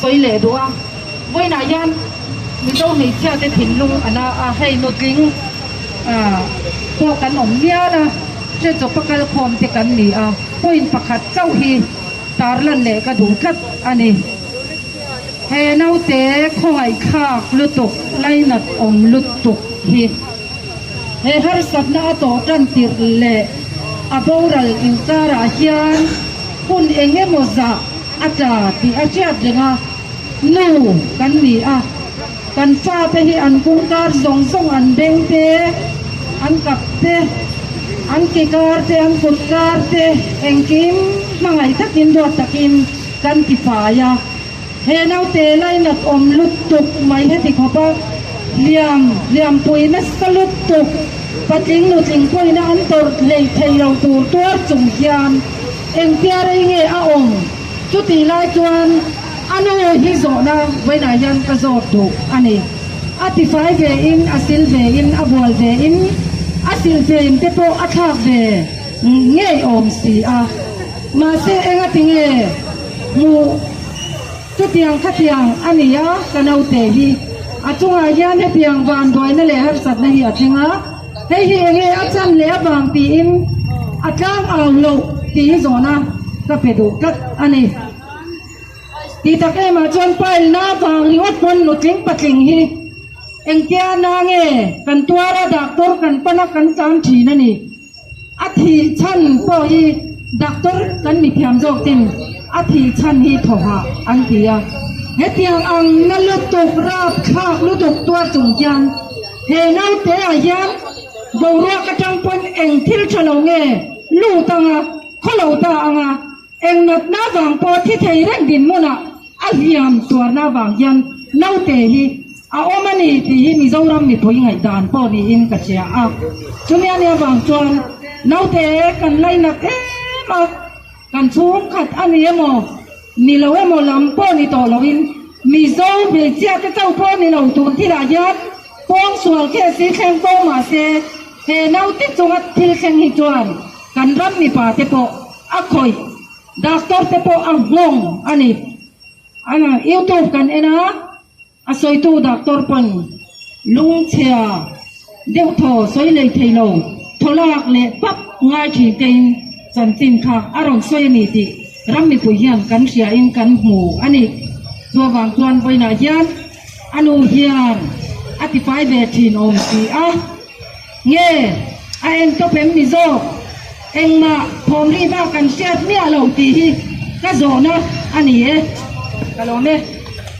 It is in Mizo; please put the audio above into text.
sawi leh duh a, vawiinah hian Mizo hmeichhia te thinlung a na a, hei nutling pawh kan awm mial a, hre chawp a kal khawm te kan ni a, point pakhat chauh hi tarlan leh ka duh tlat a ni. He naute khawngaihthlak lutuk, lainat awm lutuk hi he harsatna a tawh tan tirh leh a boral inkarah hian hun eng emaw zah a tla tih a hriat reng a, nu kan ni a, kan fate hi an kungkar zawng zawng an beng te, an kap te, an ke kar te, an kut kar te engkim hmangaih takin duat takin kan ti fai a. He naute lainat awm lutuk mai heti khawp a, hliam hliampui nasa lutuk, patling nutling pawhina an tawrh hlei thei lo tur tuar chung hian engtia rei nge a awm? Chutih lai chuan a nu hi zawhna vawiinah hian ka zawt duh a ni. A tifai ve in, a sil ve in, a bual ve in, a silfem te pawh a thlak ve ngei awm si a. Mahse engati nge hmuh chutiang khatiang a ni a, ka naute hi a chungah hian hetiang vanduaina leh harsatna hi a thleng a, hei hi enge a chan leh avang tiin a tlang au loh tih hi zawhna ka pe duh tlat a ni. Tih tak emah chuan pailna avang ringawt pawn nutling patling hi engtia na nge kan tuar a, doctor kan pan a kan tlan thin a ni. A thih chhan pawh hi doctor kan mi thiam zawk ten a thih chhan hi thawhah an ti a. Hetiang ang na lutuk rap thlak lutuk tuar chung hian he naute ah hian boruak atang pawn eng thil tha lo nge lut anga khaw lo ta anga eng natna vang pawh thi thei reng dinhmunah A hliam tuarna avang hian naute hi a awm a ni tih hi Mizoram mipui ngaihdan pawh niin ka hria a. Chumi a nih avang chuan naute kan lainak em a, kan chhungkhat a ni emaw ni lo emaw lam pawh ni tawh loin Mizo hmeichhia te chauh pawh ni lo tun thilah hian pawngsual case hi thleng fo mahse he naute chunga thil thleng hi chuan kan ram mipa te pawh a khawih Doctor te pawh a nghawng a ni. Ana YouTube kan en a, a sawitu doctor pawn lungchhia deuh thaw sawi lei thei lo, thaw lak leh pap ngai thin tein chanchin kha a rawn sawi a ni tih ram mipui hian kan hria in kan hmu a ni. Chuvang chuan vawiinah hian a nu hian a tifai ve thin awm si a. Nge a en tawp em ni zawk? Engmah thawm ri bak kan hriat miah lo tih hi ka zawhna a ni e. Ka lawm e.